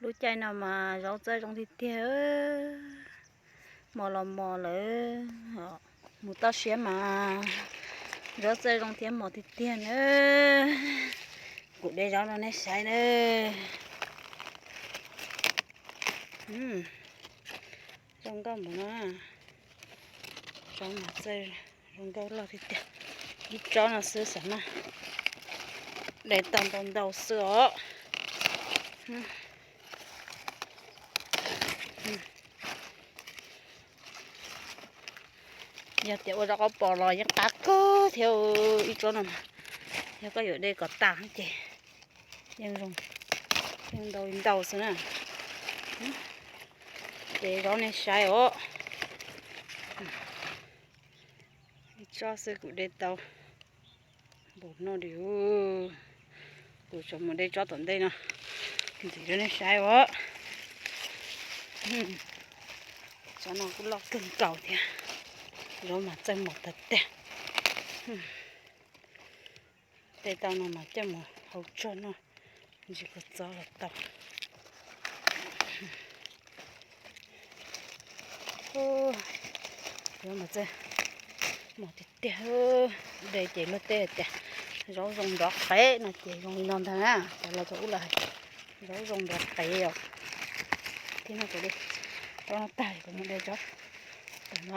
Lub caij no mas zaub txawj zoo tiag tiag, mos los mos lawm, mus toj siab mas zaub txawj zoo thiab mos tiag tiag na. Kuv de zaub no nej saib na. Zoo nkauj mus no, zaub mas txawj zoo nkauj loj tiag tiag. Ib tsob no xwb xav na, de tau ntau ntau xwb os. Yog tias ua zaub qaub pos los yeej qab kawg thiab, ib tsob no mas yog koj yuav de kom tas ces yeej zoo, yeej ntau ntau xwb na. Ces zaub nej saib os, ib tsob xwb kuv de tau npaum no li. Kuv tsuas mus de tsob tom ntej no ntxiv rau nej saib os. Tsob no kuj loj kawg nkaus thiab, zaub mas txawj mos tag tiag. De tau no mas coj mus hau tsog noj ntsis kua txob los tau. Zaub mas txawj mos tiag tiag. De ces luag tej tias zaub zoo nrov qev no ces zoo li no ntag na. Cov laus thaum ub lawv hais zaub zoo nrov qev os. Thiab no kuv de tsob no tag kuv mus de tsob no.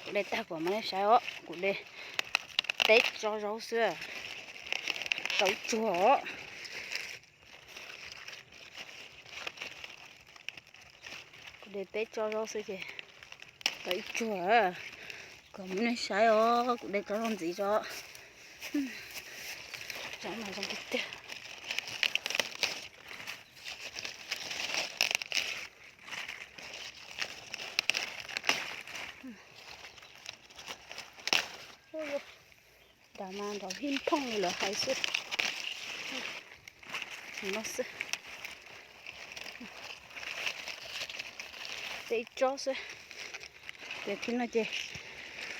Kuv de tag kuv mam li saib os. Kuv de peb tsob zaub xwb, tau ib tsuag os. Kuv de peb tsob zaub xwb ces tau ib tsuag. Kom muab nej saib os, kuv de tsob zaub ntxiv tso. Tsob no zoo tiag tiag. Nram mas nrov hij phooj li lawv hais xwb. No xwb, peb tsob xwb. Ces thib no ces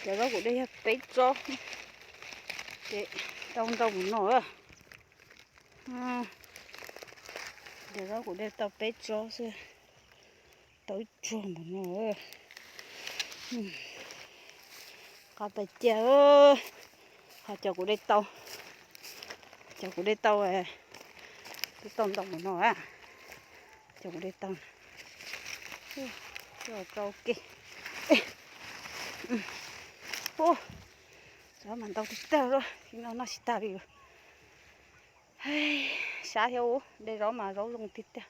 cov zaub kuv de yog peb tsob, ces tau ntau mus no. Cov zaub kuv de tau peb tsob xwb, tau ib tsuag mus no. Qab pais cia, ho cov kuv de tau, cov kuv de tau, twb tau ntau mus no. Cov kuv de tau, rau ke. Ub, zaub mas ntau tiag tiag, no noj tsis tag li. Sab thiab ub, de zaub mas zaub zoo tiag tiag.